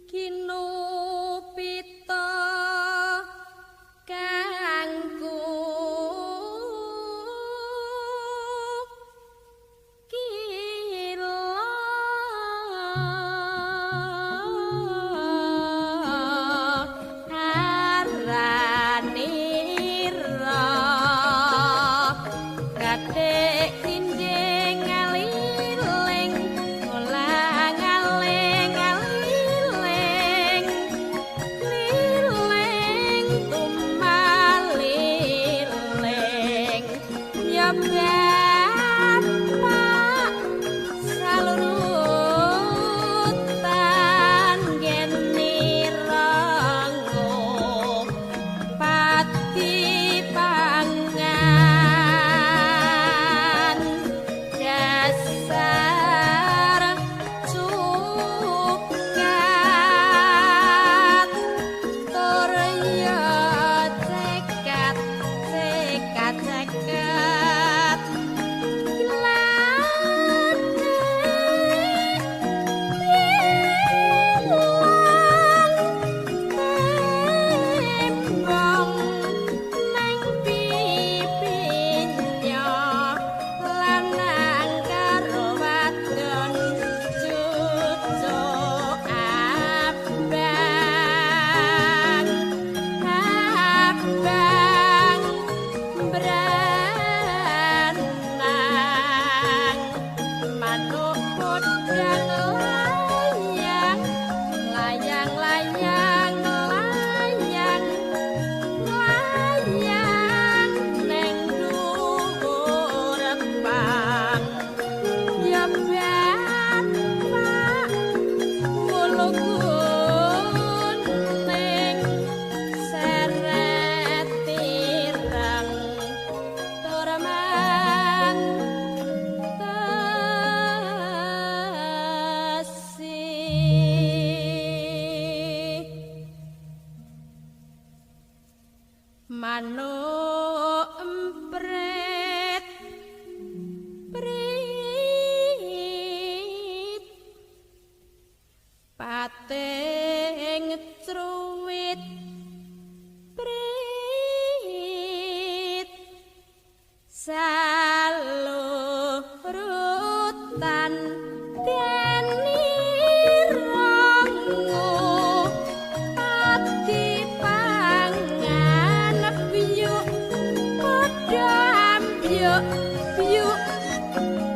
Kinupita kangku kila aranira katik krinjing ngaliling ulang-aling aliling liling tumaliling ya bapak salurutan geni ranggo pati pangan dasar cukat tur ya cekat cekat ceket glathik ilang tembong nang pipinya lanang karo wadon cucuk abang abang branang manuk podang layang layang layang layang layang neng dhuwur pang ya bapak wulu kuning seret pirang tur mantesi. Manuk emprit prit pating truwit prit salurutan deni rongo pati pangan biyuk padha ambyuk biyuk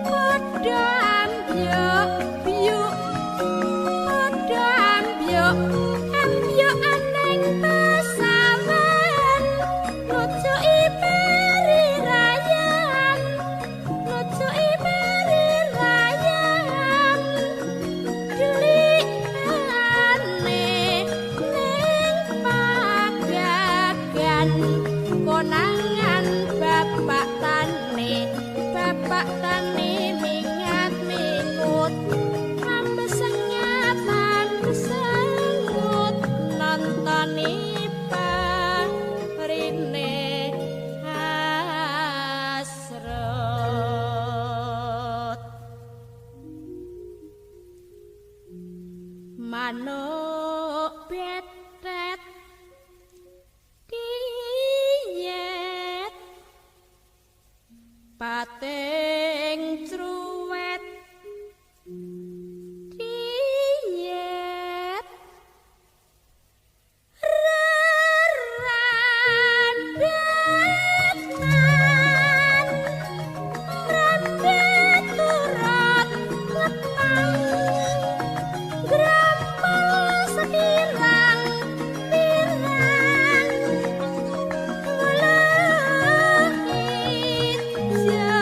padha ambyuk biyuk padha ambyuk ambyuk aneng pesawan nucuki peri rayan nucuki peri rayan delikane ning pagagan konangan bapak tani mingat mingut ambesengat ambesengut nontoni parine hasrat. Manuk betet diyet pating truwet diyet rerambetan rambet turut lepang grempel sepirang pirang wulu ijo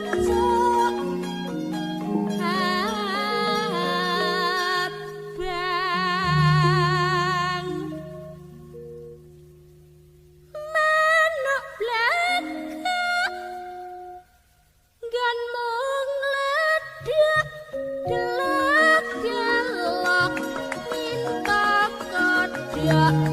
cucuk abang. Manuk blakak nggon mung ledhek delok delok minta kodhok.